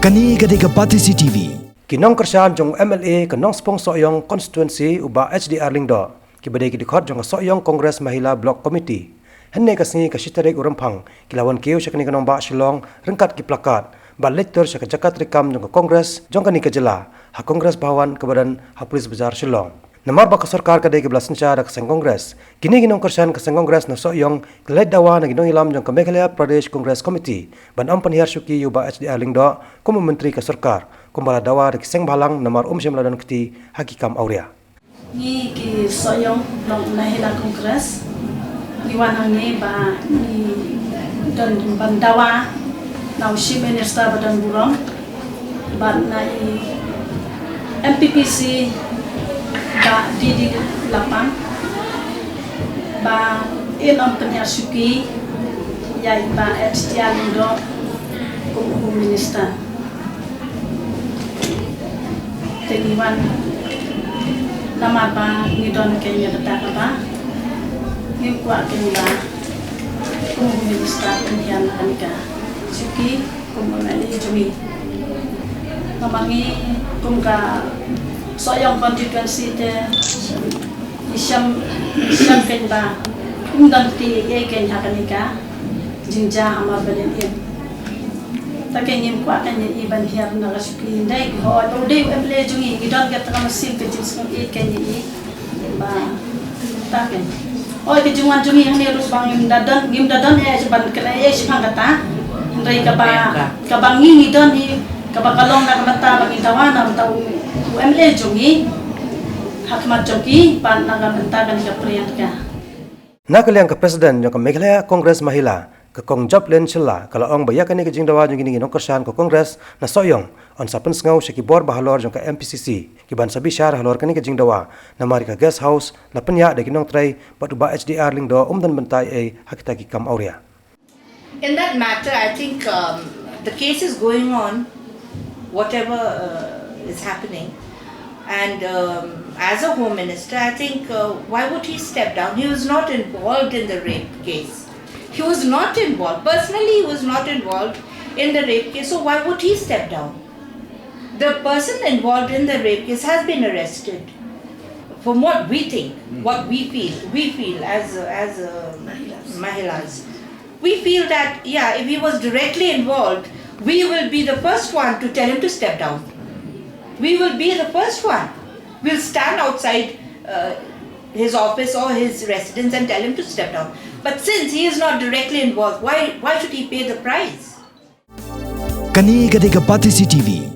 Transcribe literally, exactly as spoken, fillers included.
Kane ka dei ka Batesi T V. Ki nongkyrshan jong u M L A ka Nongspong Sohiong Constituency u Bah H D R Lyngdoh, kiba dei ki dkhot jong ka Sohiong Congress Mahila Block Committee, hynne ka sngi ka shi tarik u Rymphang, ki la wan kiew sha kane ka nongbah Shillong ryngkat ki placard, bad leit tur sha ka jaka treikam jong ka Congress jong kane ka jylla, ha Congress Bhawan kaba don ha Police Bazar Shillong. Namar ba ka sorkar ka dei kaba la synshar da ka seng Congress, kine ki nongkyrshan ka seng Congress na Sohiong ki la leit dawa na ki nongïalam jong ka Meghalaya Pradesh Congress Committee ban ym pynhiar shuki ïa u Bah H D R Lyngdoh kum u myntri ka sorkar, kumba la dawa da ki seng bhalang namar um shym la don kti ha ki kam awria. Ngi ki Sohiong Block Mahila Congress, ngi wan hangne ba ngi don ban dawa na u Chief Minister ba don burom, bad na i M P P C Bah D D Lapang, ba in ym pynhiar shuki ïa i Bah H D R Lyngdoh kum u Home Minister. Te ngi wan namar ba ngi don kane ka bynta kaba ngim kwah kane ba kum u Home Minister pynhiar na kane ka shuki kum u M L A jong ngi. Namar ngi kum ka Sohiong constituency te ngi shem, ngi shem kane ba ym don kti ei ei kane ha kane ka jingjia hamar ba lyndet. Te ngim kwah kane i ban hiar na ka shuki, hynrei hooid u dei u M L A jong ngi, ngi don kata ka mynsiem ka jingsngewieit kane i ba ta kane. Hooid ka jingwan jong ngi hangne ruh ba ngim da don, ngim da don ei ei ban kren ei ei shaphang kata. Hynrei kaba, kaba ngi ngi don hi, kaba ka long na ka bynta ba ngi dawa na bynta u, u M L A jong ngi ha khmat jong ki, bad na ka bynta kane ka Priyanka. Na ka liang ka President jong ka Meghalaya Congress Mahila, ka Kong Joplin Shylla, ka la ong ba ïa kane ka jingdawa jong kine ki nongkyrshan ka Congress na Sohiong yn sa pynsngew sha ki bor ba halor jong ka M P C C, ki ban sa bishar halor kane ka jingdawa, namar ïa ka guest house la pynïaid da ki nongtrei, bad u Bah H D R Lyngdoh um don bynta ei ei ha kita ki kam awria. In that matter, I think, um, the case is going on, whatever, uh, is happening. And, um, as a home minister, I think, uh, why would he step down? He was not involved in the rape case. He was not involved. Personally, he was not involved in the rape case. So why would he step down? The person involved in the rape case has been arrested. From what we think, what we feel, we feel as, as, uh, Mahilas. We feel that, yeah, if he was directly involved, we will be the first one to tell him to step down. We will be the first one. We'll stand outside, uh, his office or his residence and tell him to step down. But since he is not directly involved, why, why should he pay the price? Kane ka dei ka Batesi T V.